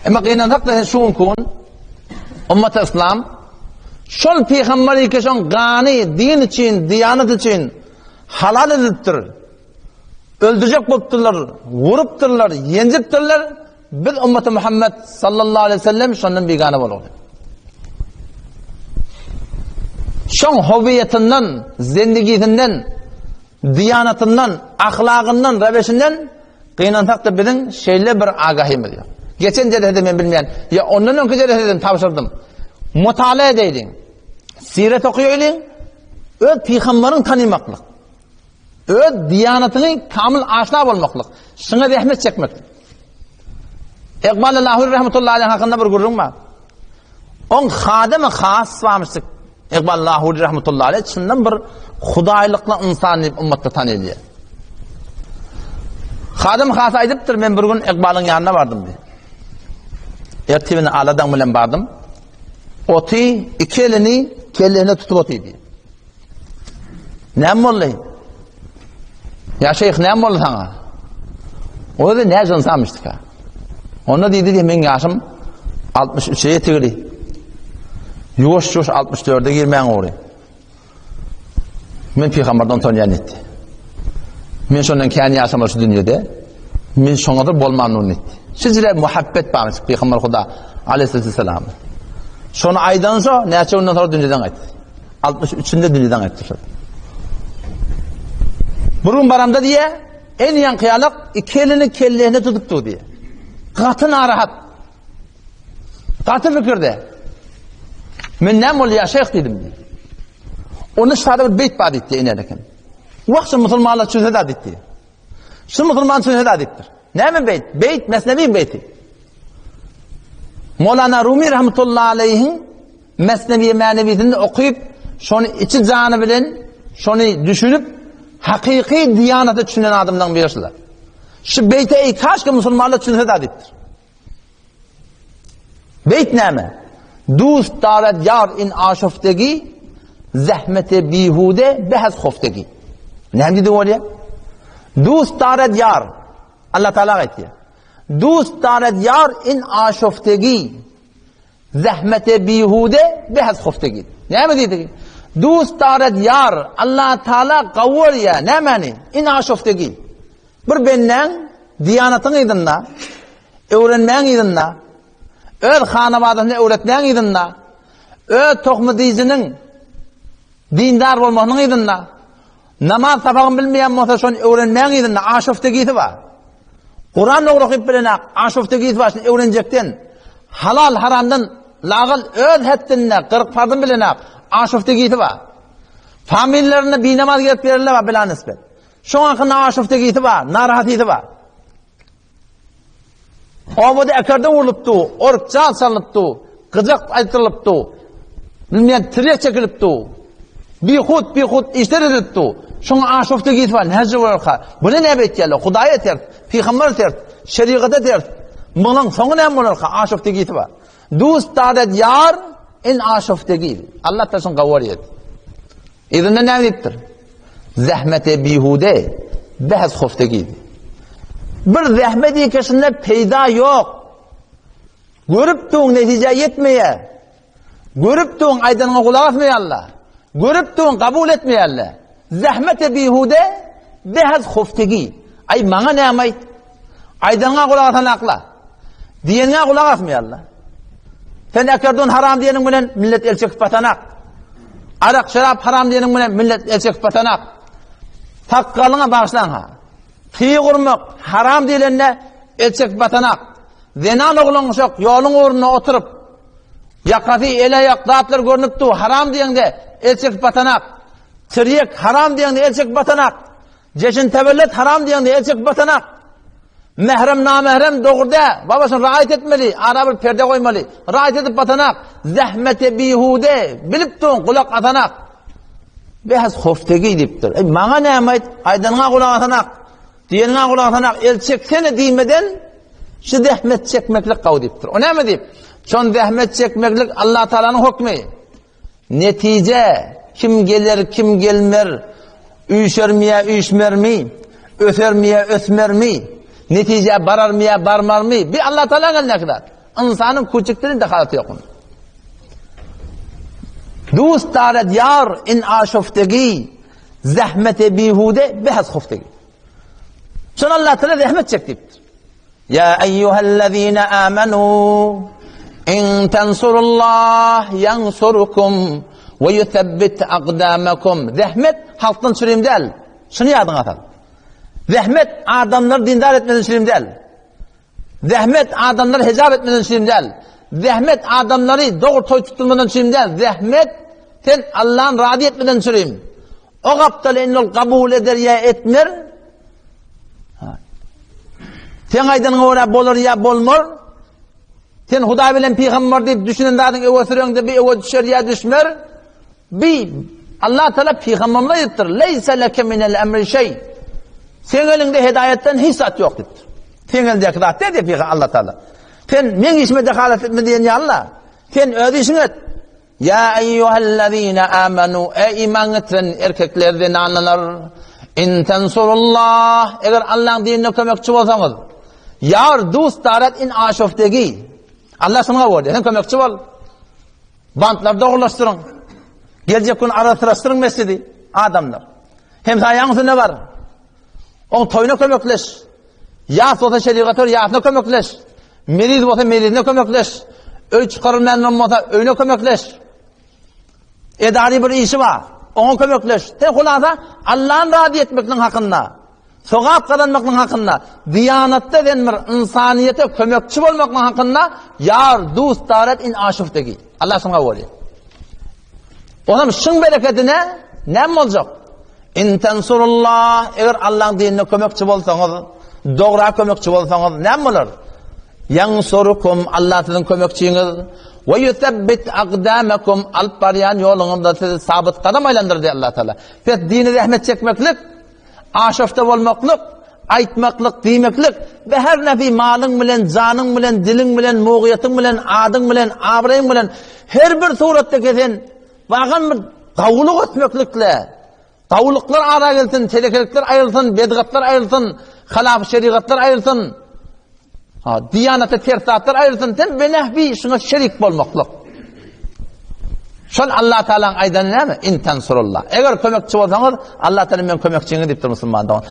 Emma gynansak-da şu günki gün ummat yslam şol pygamber ikeşoň gany din üçin, diýanat üçin halal edilipdir. Öldürjek bolupdyrlar, vurupdyrlar, ýenjipdirler. Biz ummaty Muhammed sallallahu aleyhi ve sellem şondan bigana bolupdyr. Şoň howiýetinden, zendigisinden, diýanatyndan, ahlagyndan, rebeşinden gynansak-da biziň şeýle bir agahymyz ýok. Geçen jeresede men bilmeýän, ýa ondan öňki jereseden tabşyrdym. Mutala edeýliň. Siret okaýalyň. Öz pygamberiň tanymaklyk. Öz diýanatyňy kamyl aşna bolmaklyk. Şuňa zähmet çekmeklik. Iqbal Lahuri rahmetullahi aleyh hakynda bir gürrüň bar. Oň hadamy has barmyşdyk. Iqbal Lahuri rahmetullahi aleyh çyndan bir hudaýlykly ynsan diýip ummatda tanylýar. Hadam has aýdypdyr, men bir gün Iqbalyň ýanyna bardym diýip. Ertibini aladaň bilen bardym. Oty iki elini kellesine tutup otydy. Näme boldy? Ýa şeýh näme boldy saňa? O da näce ynsanmyşdyka? Onda diýdi diýip meň ýaşym 63-e ýetigili. Ýuwaş-ýuwaş 64-e girmäň ogry. Men pygamberden utanýan etdi. Men şondan kän ýaşamaly şu dünýede. Men şoňa da bolman nun etdi. Şijre muhabbet barmyş pygamber Huda aleyhisselam. Şony aýdan şo näçe günden soň dünýeden gaýtdy. 63-ünde dünýeden gaýtdy şol. Bir gün baramda diýe, en ýaňky ýalak iki elini kellesine tutupdy diýe. Gaty narahat. Gaty pikirde. Men näme boldy ýa şeýh diýdim diýe. Onda şada bir beýt bar diýdi iner eken. Wah şu musulmanlar çözse da diýdi. Şu musulman çözse da diýipdir. Näme beýt? Beýt Mesnewi beýti. Molana Rumi rahmetullahi aleyhiň Mesnewi Mänewisini okyp, şony içi jany bilen şony düşünip, hakyky diýanata düşünen adamlaryň biri şular. Şu beýte eý kaşka musulmanlar düşünse da diýipdir. Beýt näme? Dust daret ýar in aşoftegi, zähmete bihude behaz hoftegi. Näme diýdi bolýar? Dust daret ýar. Allah Taala aýtýar. Dust daret ýar in aşoftegi, zähmete bihude behaz hoftegi. Näme diýdi? Dust daret ýar. Allah Taala gawurýar. Nämäni? In aşoftegi. Bir bendäň diýanatyň yzynda, öwrenmäň yzynda, öz hanabadasyny öwretmäň yzynda, öz tohmy-dyzynyň dindar bolmagynyň yzynda, namaz sapagyny bilmeýän bolsa şony öwrenmäň yzynda aşoftegisi bar. Kuran dogry okyp bilenak, aşoftegisi bar, şony öwrenjekden, halal haramdan lagal öz hetdinde 40 parzyny bilenak, aşoftegisi bar. Familiýalarynda binamaz gelip ýerler bar bila nisbet. Şoň hakynda aşuftegisi bar, narahatysy bar. Obada ekerde urlupdy, ork jan salnypdy, gyjak aýtdyrylypdy, bilmeýän tirýek çekilipdi. Bihut, bihut işler edilipdi. Şoň aşuftegisi bar, näce bolarka? Buny näme etýärler? Hudaýa ters, pygambere ters, şerigata ters. Munuň soňy näme bolarka? Aşuftegisi bar. Dust daret ýar in aşuftegi. Allah taşyn gawar ýet. Yzynda näme diýipdir? Zähmete bihude, behs hoftegi. Bir zähmet ýekeşinde peýda ýok. Görüp duň netijä ýetmeýär. Görüp duň aýdanyňa gulak asmaýarlar. Görüp duň kabul etmeýärler. Zähmete bihude, behs hoftegi. Aý maňa näme aýt? Aýdanyňa gulak asanakla. Diýeniňe gulak asmaýarlar. Sen ekerdon haram diýeniň bilen millet el çekip batanak. Arak, şerap haram diýeniň bilen millet el çekip batanak. Sakgalyňa bagyşlaň ha. Tyg urmak haram diýlende el çekip batanak. Zenan oglan uşak ýoluň ugrunda oturyp ýakasy, el-aýak zatlar görnüp dur, haram diýeňde el çekip batanak. Tirýek haram diýeňde el çekip batanak. Jeşin tewellet haram diýende el çekip batanak. Mährem namährem dogry dä. Baba şony raýat etmeli, ara bir perde goýmaly. Raýat edip batanak. Zähmete bihude bilip duň gulak asanak. Behs hoftegi diýipdir. Ey maňa näme aýt? Aýdanyňa gulak asanak. Diýeniňe gulak asanak. El çeksene diýmeden şu zähmet çekmeklik gawy diýipdir. O näme diýip? Şon zähmet çekmeklik Allah Taalanyň hukmy. Netije, kim geler, kim gelmer, üýşermi ýa üýşmermi, ösermi ýa ösmermi, netijä bararmy ýa barmarmy, bi Allatagalaň elindäki zat. Ynsanyň küçükden dehalaty ýok. Dust daret ýar in aşoftegi zähmete bihude behas huftegi. Şol Allah Teala zähmet çek diýipdir. Ýa eýýuhellezine amenu in tensurullah ýansurkum we ýusebbit akdamakum. Zähmet halkdan çürim däl. Şuny ýadyňa sal. Zähmet adamlary dindar etmeden çürim däl. Zähmet adamlary hijap etmeden çürim däl. Zähmet adamlary dogry toý tutulmadan çürim däl. Zähmet sen Allah'yn razy etmeden çürim. O gapdal indi ol kabul eder ýa etmer. Sen aýdanyňa görä bolar ýa bolmar. Sen Hudaý bilen pygamber diýip düşünen zadyň öwe süreňde bir öwe düşer ýa düşmer. Bi Allah Teala pygamberine aýdypdyr. Leýse leke minel emri şeý. Seň eliňde hidaýatdan hiç zat ýok diýipdir. Seň elindäki zat däl diýip Allah Teala. Sen meň işime dehalat etme diýen ýaly. Sen öz işiňi et. Ýa eýýuhellezine amanu, eý iman getiren erkekler, zenanlar, in tensurullah, eger Allaň dinine kömekçi bolsaňyz, ýar, dust darat in aşoftegi. Allah şuňa boldy, sen kömekçi bol. Bantlary dogrulaşdyryň. Geljek gün arassylaşdyryň mesjidi, adamlar. Hemsaýaň üstüne bar. Oň toýuna kömekleş. Ýas bolsa şerigat ör, ýasyna kömekleş. Meriz bolsa merizine kömekleş. Öý çykarylmaýan bolsa öýüne kömekleş. Edari bir işi bar, oňa kömekleş. Sen hulasa Allah'yn razy etmekliň hakynda, sogap gazanmaklyň hakynda, diýanatda sen bir ynsanyýete kömekçi bolmaklyň hakynda ýar, dust, daret in aşuftegi. Allah şuňa bolýar. Onam şuň berekedine näme boljak? In tensurullah, eger Allaň dinine kömekçi bolsaňyz, dogra kömekçi bolsaňyz, näme bolar? Ýansurukum, Allah siziň kömekçiňiz. We yusabbit aqdamakum, alyp barýan ýoluňyzda sizi sabyt gadam aýlandyr diýär Allah Taala. Pes dine zähmet çekmeklik, aşofta bolmaklyk, aýtmaklyk, diýmeklik, be her nefi malyň bilen, janyň bilen, diliň bilen, mugyýetiň bilen, adyň bilen, abraýyň bilen her bir suratda kesen Bagan bir gawulyk ötmeklikle, gawulyklar ara gelsin, telekelikler aýrylsyn, bedgatlar aýrylsyn, halaf şerigatlar aýrylsyn, ha, diýanata ters zatlar aýrylsyn, sen benehbi şuna şerik bolmaklyk. Şol Allah Taala'nın aýdany näme? In tansurullah. Eger kömekçi bolsaňyz, Allah Taala men kömekçiňiz diýipdir musulman dogan.